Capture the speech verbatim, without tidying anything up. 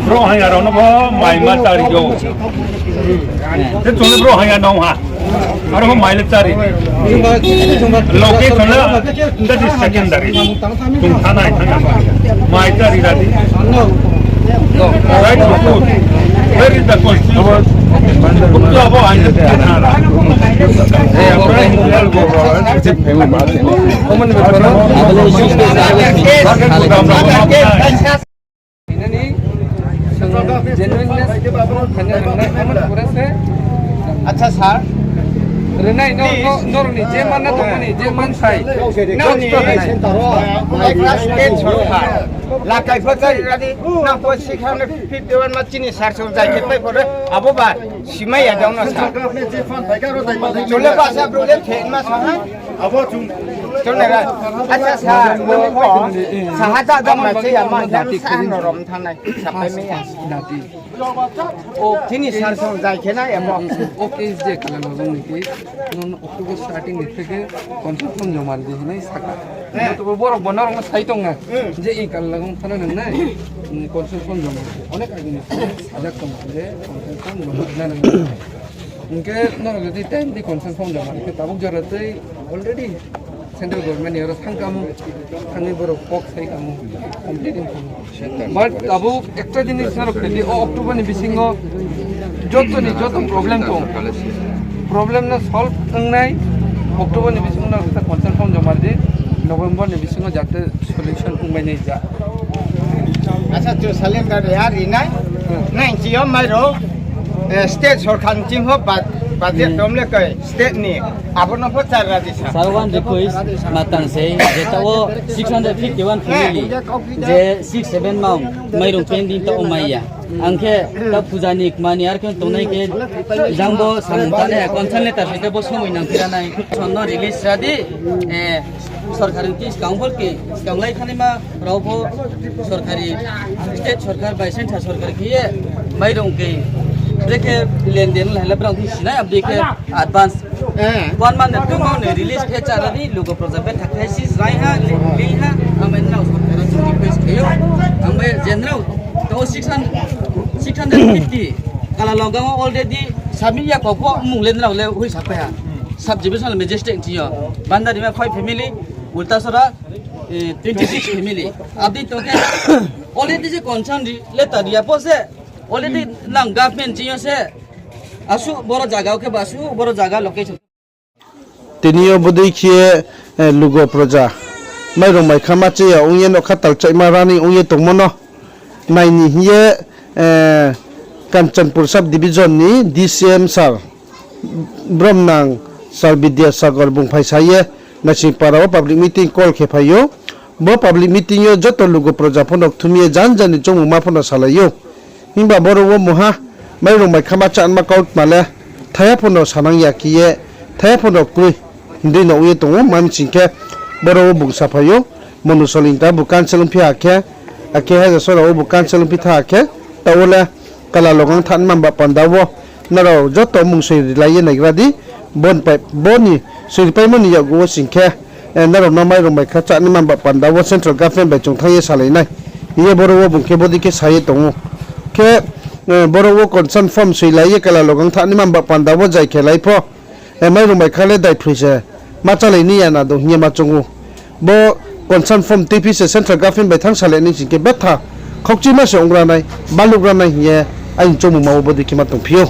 Brouh haya rao no pho mai ma chári ou. Je chung le brouh haya nong ha. Aro pho mai le chári. Location le, that is secondary. Chung thanai thanai. Mai chári ra di. Right to vote. Where is the constitution? Buktu abo hai na thanai. Hinani, genuineness, hinani, hinani, pura se. Acha, sir. Rinai, no, no, norokni je manna tongmani, je mansai. Nani, state sorkar. Lakai pho chári ra di, nang pho sikha no fifty one ma chini sir song jai khe pai pore, abo ba, simai ya jang no sir. Chole ba sa bro le phe ma sa ha. Abo chung. Chole ra. Acha sa, bo pho, saha ja ja ma se ya ma jang sa no rom thanai, sapai mai ya. Chini sir song jai khe na ya mo. O case je kala no bung ni case, non October starting ni theke consent form joma ri di hinai saka. Tobo borok bo norok no sai tong na. Je i kala lagung thana nang nai. Consent form joma ri di. Onek age ni sajak tong je consent form joma rina nang nai. Hingkhe norok jodi time di consent form joma ri khe tabuk jora tei already central government ni oro thang kamo, thangwi borok kok sai kamo, complete wng kamo. But tabuk ekta jinis norok khe di, o October ni bisingo joto ni joto problem tong. Problem no solve wngnai, October ni bisingo norok khe consent form joma ri di, November ni bisingo jate solution wngbai nai ja. Acha, chu salenda ya rinai. Nai chini yo mairung, eh, state sorkar ni chini pho bud-, budget tom le koi state ni. Abo no pho char ra di sa. Sir, one request, matang sei, je taoh wo six hundred fifty one family, je six seven month mairung pending taoh wo mai ya. Ang khe ta puja ni kma ni ar khe tongnai khe jang bo samung tang nai, consent letter se khe bo somoi nang phira nai. Son no release ra di, eh, sorkar ni skang pho khe, skang lai thani ma rao pho sorkari, state sorkar bai central sorkar khe ye mairung khe, je khe lenden lai le brang khe sinai, abo dei khe advance one month ni, two month ni release khe chara di, lugo proja betha khe si srai ha, li ha, ang bai nrao sorkar no chung request khe ou, ang bai je nrao to six hundred, six hundred fifty, Kalalogang wo already submit ya kok pho mung le nrao le hui sapai ha. Sub divisional magistrate thing yo, Bandarima five family, Ultasora, eh, twenty six family. Abo dei tong khe, already je concern ri-, letter ri ya pho se, already nang government chini yo se, asuh boro zaga wo khe ba asuh boro zaga location. Tini yo bodei khe, eh, lugo proja mairung mai kha ma cha ya ong ye nokha talchaima rani ong ye tongmo no nai ni hing ye, eh, Kanchanpur sub division ni D C M sir, Bromnang sir Bidyasagar bung phaisa ye Naisingpara wo public meeting call khe phai ou. Bo public meeting yo joto lugo proja pho no kthum ye jan jan ni choungmungma pho no salai ou. Himba boro wo mungha mairung mai kha ma chánma kautma le thaiha pho no sanang ya khe ye, thaiha pho no kroi hindui no ong ye tong ou, ma bsing khe boro wo bung saphai ou, Monu Solingta bo cancel ongphi ha khe, akhe Hajasora wo bo cancel ongphi tha ha khe, taoh wo le Kalalogang thanngma ba panda wo nrao joto mung soi rilai ye naigra di, bo ni pai-, bo ni soi ripaimo ni yakgu wo sing khe, eh, nrao no mairung mai kha chánima ba panda wo central government bai chung thanng ye salai nai hing ye boro wo bung khe bodei khe sa ye tong ou. Khe, eh, boro wo concern form soilai ye Kalalogang thanngma ba panda wo jai khe lai pho, eh, mairung mai kha le daiphroi se ma chálai ni ya na do hing ye ma choung ou. Bo concern form tuiphi se central government bai thanng salai nai sing khe betha khaukchima se ong ra nai, baluh ra nai hing ye aini choungmungma wo bodei khe ma tongphi ou.